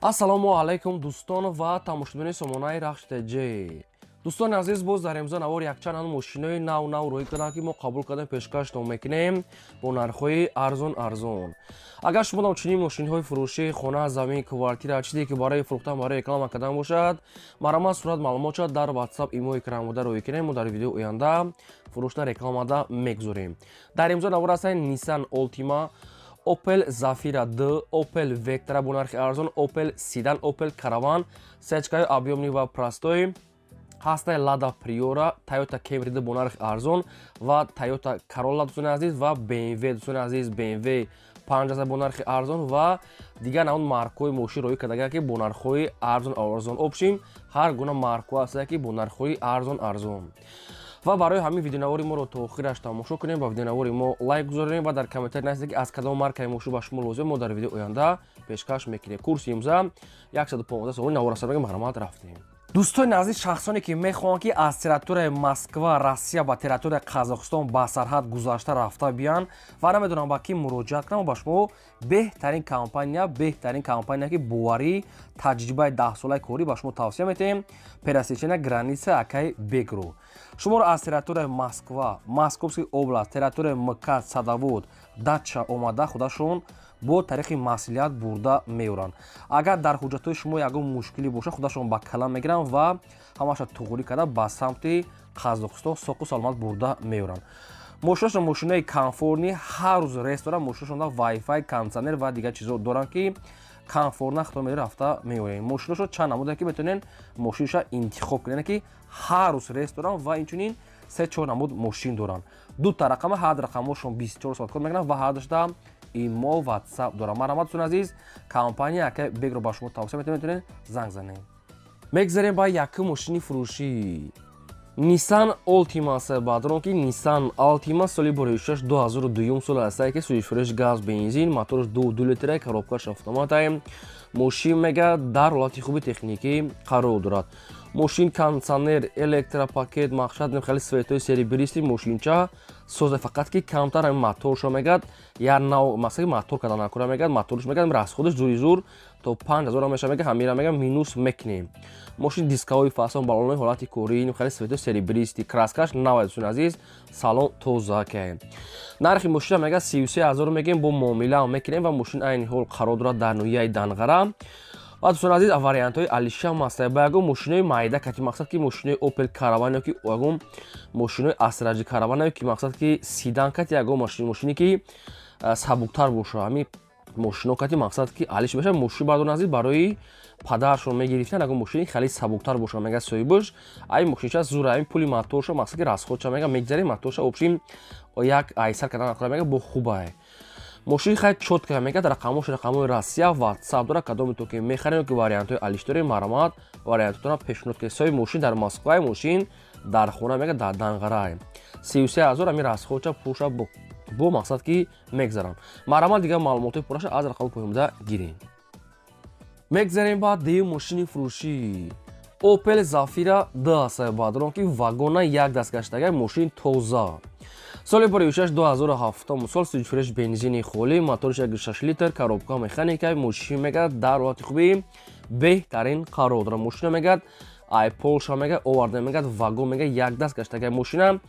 Ассалому алайкум, дӯстон ва тамошобинони сомонаи Рахш ТЖ. Дӯстони азиз, боз дар имзо навор якчанд мошинои нав нав рӯй карданд, ки мо қабул кардем, пешкаштон мекунем бо нархҳои арзон арзон. Агар шумо дам чунин мошинҳои фурӯшӣ, хона, замин, квартира, чизе ки барои фурӯхтан, барои реклама кардан бошад, марҳамат, сурат, маълумот шад дар WhatsApp, имо экранбуда рӯй кунем, мо дар видеои оянда фурӯшта рекламада мегузорем. Дар имзо навор ҳастанд Nissan Altima, Opel Zafira D, Opel Vectra бо нархи арзон, Opel Sedan, Opel Caravan, сечкаи объёмный ва простой, ҳастаи Lada Priora, Toyota Camry бо нархи арзон ва Toyota Corolla, дӯстони азиз, ва BMW, дӯстони азиз, BMW 5 бо нархи арзон ва дигар навъ маркҳои мошин роӣ кардага, ки бо нархҳои арзон арзон. Общем, ҳар гуна маркҳо ҳастанд, ки бо нархҳои арзон арзон. Ва барои ҳамин видеонавори моро то охираш тамошо кунем, ба видеонавори мо лайк гузорем ва дар комментарий нависед, ки аз кадом маркаи мошин ба шумо лозим, мо дар видеои оянда пешкаш мекунем. Курси имза 115 сомони. Навор аст, марҳамат, рафтем. Дӯстони азиз, шахсоне ки мехоҳанд, ки аз территорияи Москва, Россия ба территорияи Қазоқистон ба сарҳад гузашта рафта биянд ва намедонам ба кӣ муроҷиат кунам, ба шумо беҳтарин компания, беҳтарин компания, ки боварӣ, таҷрибаи 10-солаи корӣ, ба шумо тавсия метиҳем: пересечения граница акай Бегро. Шуморо аз территорияи Москва, Московский область, территорияи МКАД, Садовод, Дача омада, худашон бо тариқи маслиҳат бурда меоранд. Агар дар ҳуҷҷатҳои шумо ягон мушкилӣ бошад, худашон ба калам мегиранд ва ҳамаша туғрӣ карда, ба самти Қазоқистон соқу саломат бурда меоранд. Мошинашон мошинаи комфортный, ҳар рӯз рейс доранд. Мошинашонда вайфай, кондитсионер ва дигар чизо доранд, ки комфортно худо мери рафта меоем. Мошинашо чанд намуда, ки метавонед мошинаша интихоб кунед, ки ҳар рӯз рейс доранд ва инчунин се чор намуд мошин доранд. Дута рақама, ҳар рақамошон 24 соат кор мекунанд ва ҳардашта имо, WhatsApp дорам. Марҳамат, дӯстони азиз, компания ака Бегро ба шумо тавсия метавонед, метавонед занг занед. Мегзарем ба якум мошини фурӯшӣ. Nissan Altima аст, баъдрон ки Nissan Altima соли боришаш 2002 сол аст, ки сӯи газ, бензин, мотораш 2,2 литра, коробкаш автомат. Мошин мега дар ҳолати хуби техникӣ қарор дорад. Мошин кондитсионер, электропакет, мақсад, хеле светои серебристый, мошинча соза, фақат ки камтар ҳамин моторшо мегад як нав, масалан, мотор карда накура мегад, моторш мегад, расходаш зури зур то 5000 меша мега, ҳамира мега минус мекунем. Мошин дисковой фасон, балонои ҳолати корӣ, хеле светои серебристый, краскаш нав, дӯстони азиз, салон тоза ка. Нархи мошина мега 33 000 мегем, бо муомила мекунем ва мошин айни ҳол қарор дорад дар ноҳияи Данғара. Ва, дӯстони азиз, вариантҳои алишам аст ба ягон мошинои майда кати, мақсад ки мошинои Opel Caravan ё ки ягон мошинои Astra J Caravan ё ки мақсад ки седан кати, ягон мошине ки сабуктар боша, ҳамин мошино кати, мақсад ки алиш мешавад. Мошин, бардони азиз, барои падаршон мегирифтан, ягон мошини хеле сабуктар боша, мега соҳибаш ай мошинча зур, ами пули моторша, мақсад ки расходша мега мегзарем, моторша общем як айсар кардан накора, мега бо хубае. Мошин хай чётко мегӯяд, рақамош рақамои Россия, WhatsApp дора. Кадоме то ки мехарем, ки вариантҳои алиш дорем, марҳамат, вариантотона пешниҳод кунед. Соҳиби мошин дар Москваи, мошин дар хона, мега дар Данғарай. 33 000 ами расходча пуша бо мақсад ки мегзарам. Марҳамат, дигар маълумотҳои пурраша аз рақами поёнда гирем. Мегзарем ба дуюм мошини фурӯшӣ. Opel Zafira D аст, баъдрон ки вагона, як дастгаштага, мошин тоза, соли боришаш 2007 сол, сӯи бензини холӣ, моториш 1,6 литр, коробка механика. Мошин мегӯяд дар ҳолати хуби беҳтарин қарор дорад. Мошина мегӯяд ай Полша мега оварда, мегӯяд вагон, мега як даст гаштага мошина.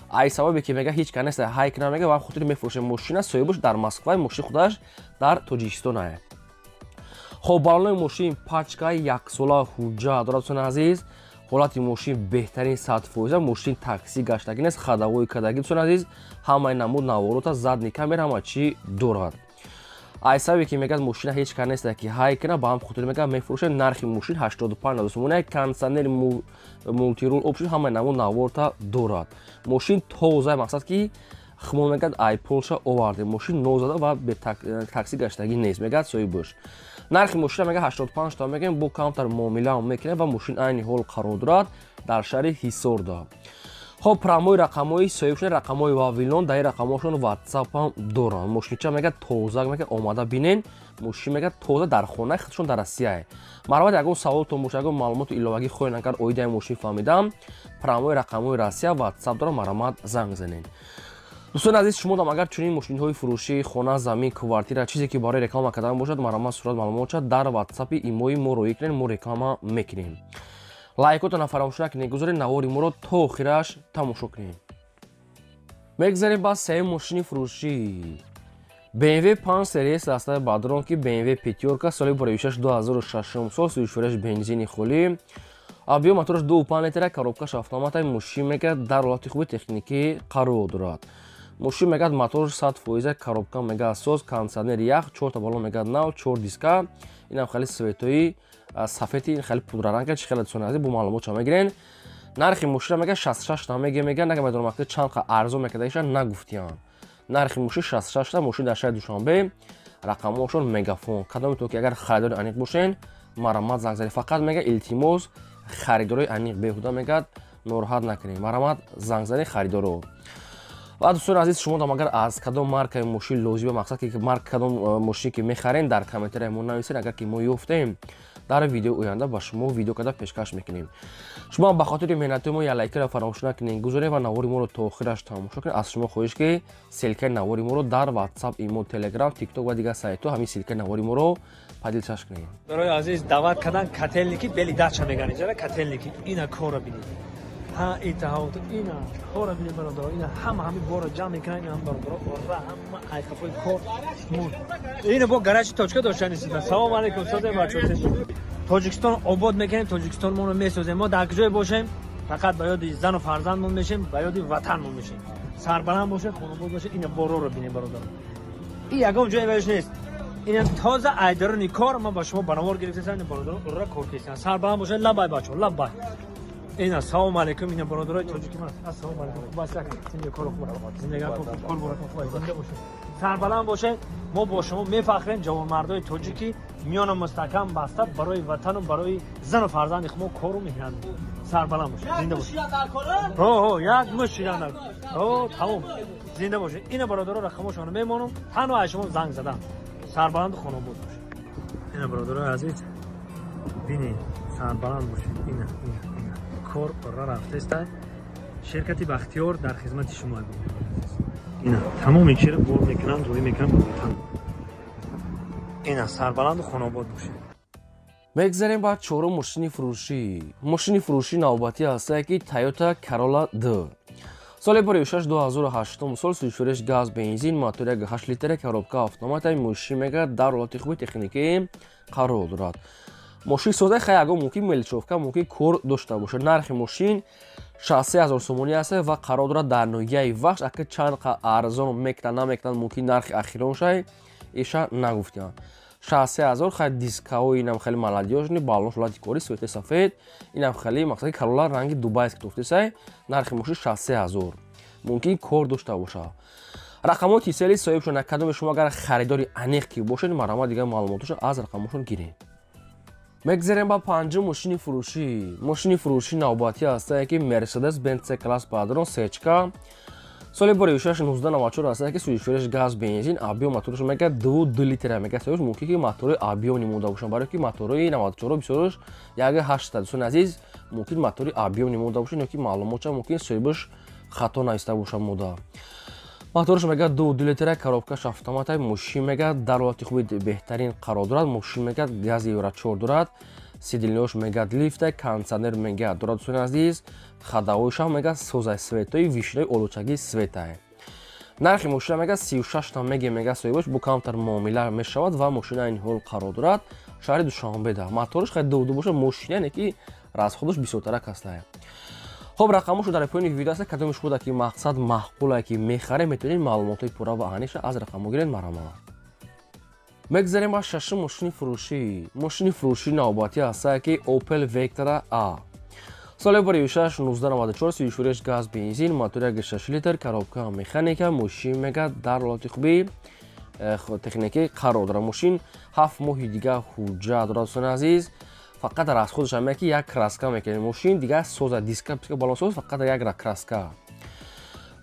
Ай сабабе ки мега ҳеҷ кас нест ҳай кунам, мега ва хотири мефурӯшем мошина. Соҳибаш дар Москва, мошини худаш дар Тоҷикистон ае. Хоб, балонои мошин пачкаи, яксола ҳуҷҷат дорад. Дӯстони азиз, ҳолати мошин беҳтарин, 100%. Мошин такси гаштагӣ нест, ходовой кардагӣ. Дӯстони азиз, ҳамаи намуд наворота, задний камера, ҳама чӣ дорад. Ай сабабе ки мегӯяд мошина ҳеҷ кас нест ки ҳай кунад, ба ҳам хотир мегӯяд мефурӯшад. Нархи мошин 85 000 сомони, кондитсионер, мультируль, общем, ҳамаи намуд наворта дорад. Мошин тоза, мақсад ки хумон мегӯяд ай Полша овардем, мошин нозада ва такси гаштагӣ нест, мегӯяд соҳибаш. Нархи мошина мега 85 та мегӯем, бо камтар муомилаам мекунем ва мошин айни ҳол қарор дорад дар шаҳри Ҳисорда. Хоб, прямой рақамҳои соҳибшон рақамҳои Вавилон, дар ин рақамҳошон WhatsApp-ам доранд. Мошинча мега тоза, мега омада бинен, мошин мега тоза, дар хонаи худшон дар Россияе. Марҳамат, ягон саволтон боша, ягон маълумоти иловагӣ хоҳед, агар оидаи мошин фаҳмидам, прямой рақамҳои Россия, WhatsApp дорам, марҳамат, занг занед. Дӯстони азиз, шумо дам агар чунин мошинҳои фурӯшӣ, хона, замин, квартира, чизе ки барои реклама кардан бошад, марҳамат сурат маълумот дар WhatsApp имои мо роӣ кунед, мо реклама мекунем. Лайкотона фаромӯш накунед, гузоред навори моро то охираш тамошо кунед. Мегзарем ба сеюм мошини фурӯшӣ. BMW 5 серия аста бадрон ки BMW пятёрка соли 2006 2006 сол, сӯшураш бензини холӣ. Объем мотораш 2.5 литра, коробкаш автомат, мошин мегад дар ҳолати хуби техникӣ қарор дорад. Мошин мегад мотор 100%, коробка мегад соз, кондиционер ях, 4 та балон мегад нав, 4 диска. Инам хеле светои сафеди, ин хеле пудраранг, чи хеле дӯстони азиз бо маълумот ча мегирен. Нархи мошина мегад 66 та мега, нага медонам ки чанд қа арзон мекардаиша нагуфтиян. Нархи мошин 66 та, мошин дар шаҳри Душанбе, рақамҳошон мегафон. Кадоме то ки агар харидори аниқ бошен, марҳамат занг занед. Фақат мега илтимос харидорои аниқ беҳуда мегад нороҳат накунед. Марҳамат занг занед харидоро. Ва дӯстони азиз, шумо дам агар аз кадом маркаи мошин лозима, мақсад ки марка кадом мошин ки мехарен, дар комментария мо нависед. Агар ки мо ёфтем, дар видео оянда ба шумо видео карда пешкаш мекунем. Шумо ба хотири меҳнати мо як лайкро фаромӯш накунед, гузоред ва навори моро то охираш тамошо кунед. Аз шумо хоҳиш ки ссылкаи навори моро дар WhatsApp, имо, Telegram, TikTok ва дигар сайтҳо ҳамин ссылкаи навори моро поделиться кунед. Барои азиз даъват кардан котельники бели дача меган иҷара котельники ина корро бинед. Ҳа итаҳот ина корро бинед бародаро, ина ҳама ҳами борро ҷамъ мекунанд, ина бародаро ора ҳама айқафои кор муд. Ина бо гаражи точка доштани сида. Салом алейкум, созе бачо. Тоҷикистон обод мекунем, Тоҷикистон моро месозем. Мо дар куҷое бошем, фақат ба ёди зану фарзандмон мешем, ба ёди ватанмон мешем. Сарбаланд бошед, хонобод бошед. Ина борро бинед бародаро. Ин ягон ҷое вайш нест. Ина тоза айдарони кор ман ба шумо банавор гирифтасам, ина бародаро ура кор кесанд. Сарбаланд бошед, лабай бачо, лабай. Ина салом алейкум, ина бародарои тоҷики ман. Ассалому алейкум. Хуб аст, зинда кор хуб. Зинда кор хуб, кор хуб, зинда бошед. Сарбаланд бошед. Мо бо шумо мефахрем, ҷавонмардои тоҷики миёна мустаҳкам баста барои ватану барои зану фарзанди худ мо кору меҳнат мекунем. Сарбаланд бошед, зинда бошед. Ҳо, ҳо, як мушт шидан дар. Ҳо, тамом. Зинда бошед. Ина бародаро рақамошонро мемонам, танҳо аз шумо занг задам. Сарбаланду хонобод бошед. Ина бародарои азиз, бинед, сарбаланд бошед. Ина, ина, ина. Кор ора рафтеста. Ширкати Бахтиёр дар хизмати шумо. Ина тамоми чиро бор мекунанд, рӯй мекунанд ба ватан. Ина сарбаланду хонобод бошед. Мегзарем ба чорум мошини фурӯшӣ. Мошини фурӯшӣ навбатӣ ҳастае ки Toyota Corolla D. Соли 2006 2008 сол, сӯшуреш газ, бензин, мотор 1.8 литра, коробка автомат, мошин мегад дар ҳолати хуби техникӣ қарор дорад. Мошин соза хай ягон мумкин мелчовка, мумкин кор дошта бошад. Нархи мошин 63000 сомонӣ аст ва қарор дорад дар ноҳияи Вахш. Ака чанд қа арзон мекунанд, намекунанд, мумкин нархи ахирон шай иша нагуфтианд. 63000 хай дискаҳои инам хеле молодёжни, балон ҳолати кори, свети сафед, инам хеле мақсади Corolla ранги дубайский туфтисай. Нархи мошин 63000. Мумкин кор дошта бошад. Рақамҳои тисели соҳибшон, кадоме шумо агар харидори аниқ ки бошед, марҳамат дигар маълумоташро аз рақамҳошон гиред. Мегзарем ба панҷум мошини фурӯшӣ. Мошини фурӯшӣ навбатӣ ҳастае ки Mercedes-Benz C-класс падрон сечка. Соли 2006 1994 ҳастае ки сӯзишвориш газ, бензин, объем мотораш мегад 2.2 литра мегад. Соҳиб мумкин ки мотори объем намуда бошанд, барои ки мотори 94 бисёраш 1.8. Дӯстони азиз, мумкин мотори объем намуда бошанд ё ки маълумотша мумкин соҳибаш хато нависта бошанд мода. Мотораш мегад 2.2 литра, коробкаш автомат, мошин мегад дар ҳолати хуби беҳтарин қарор дорад. Мошин мегад гази Евро 4 дорад, сидилниҳош мегад лифта, кондиционер мегад дорад. Дӯстони азиз, хадавоишам мегад созаи светои вишинаи олучагии светае. Нархи мошина мегад 36 та мегад соҳибаш бо камтар муомила мешавад ва мошина ин ҳол қарор дорад шаҳри Душанбеда. Мотораш хай 2.2 бошад, мошина яъне ки расходаш бисёртарак ҳастае. Хоб, рақамҳошо дар поёни видео аст. Кадоме шумо ки мақсад маъқулае ки мехаред, метавонед маълумотҳои пурра ва аниқша аз рақамҳо гиред марҳамат. Мегзарем ба шашум мошини фурӯшӣ. Мошини фурӯшӣ навбатӣ ҳастае ки Opel Vectra A. Соли 2006 1994, сӯзишвориш газ, бензин, мотор 1.6 литр, коробка механика, мошин мегад дар ҳолати хуби техникӣ қарор дорад. Мошин 7 моҳи дигар ҳуҷҷат дорад. Дӯстони азиз, фақат расходаш ҳам ки як краска мекунем. Мошин дигар соза, диска, писка, балон соз, фақат як краска.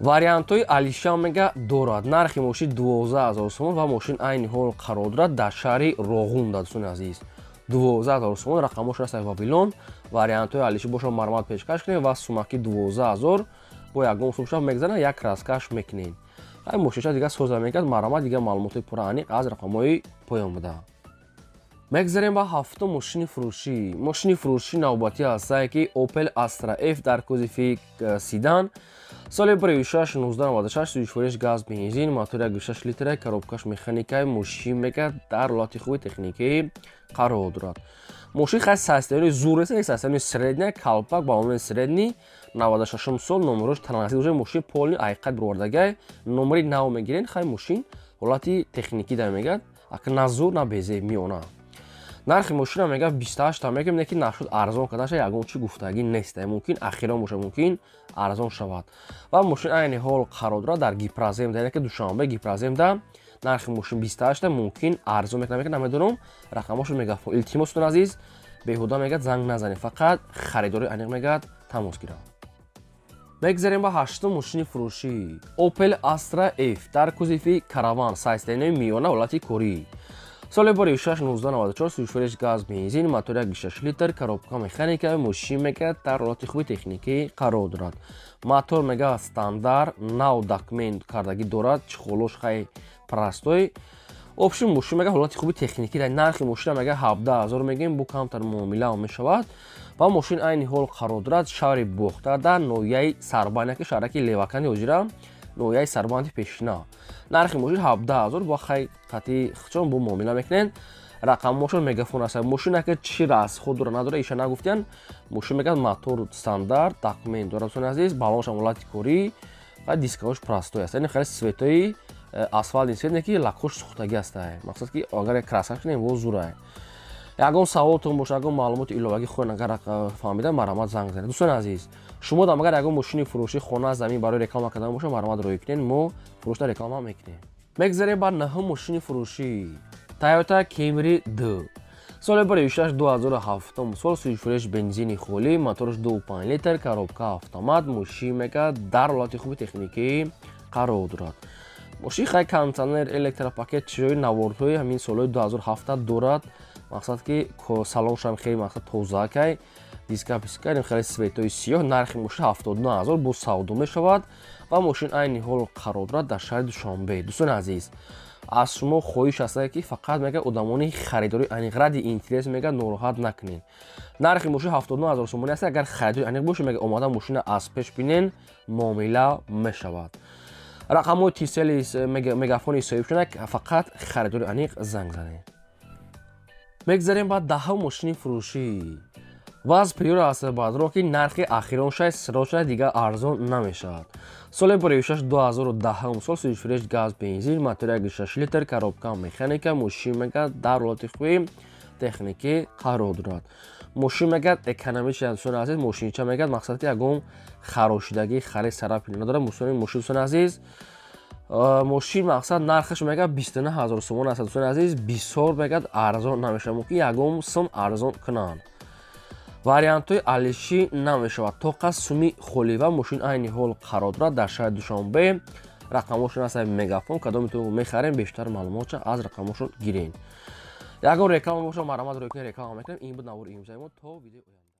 Вариантҳои алиша мега дорад. Нархи мошин 12000 сомон ва мошин айни ҳол қарор дорад дар шаҳри Роғун. Дӯстони азиз, 12000 сомон рақамҳош аст Вавилон. Вариантҳои алиши бошад, марҳамат пешкаш кунед ва сумаки 12000 бо ягон сум шав мегзанад, як краскаш мекунед. Ай мошинча дига соза мекард, марҳамат, дига маълумоти пурра аниқ аз рақамҳои поён буда. Мегзарем ба ҳафтум мошини фурӯшӣ. Мошини фурӯшӣ навбатӣ ҳастае ки Opel Astra F дар кузови седан, соли 16 1996, сӯзишвориш газ бензин, мотори 1.6 литра, коробкаш механикаи, мошин мегӯяд дар ҳолати хуби техникӣ қарор дорад. Мошин хай состоянии зур нест, состоянии средняя, калпак ба омони средний, 96 сол, номерош транзит уже мошин полный айқат бировардагай, номери нав мегирен, хай мошин ҳолати техникӣ дар мегӯяд, ака на зур, на безе, миёна. Нархи мошина мегӯяд 28 та мегӯям, не ки нашуд арзон кардаша, ягон чӣ гуфтагӣ нест. Мумкин ахирон боша, мумкин арзон шавад. Ва мошин айни ҳол қарор дорад дар Гипрозем, яъне ки Душанбе Гипроземда. Нархи мошин 28 та, мумкин арзон мекунад, намедонам, рақамошо мегафон. Илтимос, дӯстони азиз, беҳуда мегӯяд занг назанед, фақат харидори аниқ мегӯяд тамос гирад. Мегзарем ба ҳаштум мошини фурӯшӣ. Opel Astra F дар кузови караван, состоянии миёна, ҳолати корӣ. Соли 16 1994, сӯзишвориш газ бензин, мотори 1.6 литр, коробка механика, мошин мегӯяд дар ҳолати хуби техникӣ қарор дорад. Мотор мегӯяд стандарт, нав документ кардагӣ дорад, чехолош хай простой. Общем мошин мегӯяд ҳолати хуби техникӣ. Дар нархи мошина мегӯяд 17 000 мегӯем, бу камтар муомила мешавад. Ва мошин айни ҳол қарор дорад шаҳри Бохтар дар ноҳияи Сарбанд, яке шаҳраки Леваканди ҳозира, ноҳияи Сарбанди пешина. Нархи мошин 17 000, бо хай қати хчон бо муомила мекунед. Рақамҳошон мегафон аст. Мошин ака чӣ расход дора надора, иша нагуфтиян. Мошин мегӯяд мотор стандарт, документ дорад, дӯстони азиз, балоншам ҳолати корӣ ва дискаҳош простой аст. Яъне хеле цветои асфальтный цвет, не ки лакош сӯхтагӣ аст. Мақсад ки агар краска кунем, во зурае. Ягон саволтон боша, ягон маълумоти иловагӣ хоҳед агар фаҳмида, марҳамат, занг занед. Дӯстони азиз, шумо дам агар ягон мошини фурӯшӣ, хона, замин барои реклама кардан боша, марҳамат, роҳӣ кунед, мо фурӯшда реклама мекунем. Мегзарем ба наҳум мошини фурӯшӣ. Toyota Camry D. Соли 16 2007 сол, сӯзишвориш бензини холӣ, мотораш 2.5 литр, коробка автомат, мошин мегӯяд дар ҳолати хуби техникӣ қарор дорад. Мошин хай кондитсионер, электропакет, чиҳои навордҳои ҳамин солҳои 2007 дорад. Мақсад ки салоншам хеле мақсад тозакай, диска писка, хеле цветои сиёҳ. Нархи мошин 79 000, бо савдо мешавад ва мошин айни ҳол қарор дорад дар шаҳри Душанбе. Дӯстони азиз, аз шумо хоҳиш аст ки фақат мегӯяд одамони харидори аниқ ради интерес мегӯяд нороҳат накунед. Нархи мошин 79 000 сомонӣ аст, агар харидори аниқ бошед, мегӯяд омада мошина аз пеш бинен, муомила мешавад. Рақамҳои Тисели мегафони соҳиб шуда, фақат харидори аниқ занг занед. Мегзарем ба даҳум мошини фурӯшӣ. ВАЗ Приора аст баъдро ки нархи ахирон шай срочна, дигар арзон намешавад. Соли 16 2010 сол, сӯзишвориш газ бензин, мотори 1.6 литр, коробка механика, мошин мегӯяд дар ҳолати хуби техникӣ қарор дорад. Мошин мегӯяд экономичный, дӯстони азиз, мошинча мегӯяд мақсади ягон харошидагӣ, хари сарапи надорад. Мошини мошин, дӯстони азиз, мошин мақсад нархаш мегӯяд 29 000 сомон аст, дӯстони азиз, бисёр мегӯяд арзон намешавад, мумкин ягон сум арзон кунанд. Вариантҳои алишӣ намешавад, тоқа суми холӣ ва мошин айни ҳол қарор дорад дар шаҳри Душанбе. Рақамҳошон аст мегафон, кадометон мехарем, бештар маълумотша аз рақамҳошон гирен. Ягон реклама боша, марҳамат, рӯй кунед, реклама мекунем. Ин буд навори имрӯзаи мо, то видеои оянда.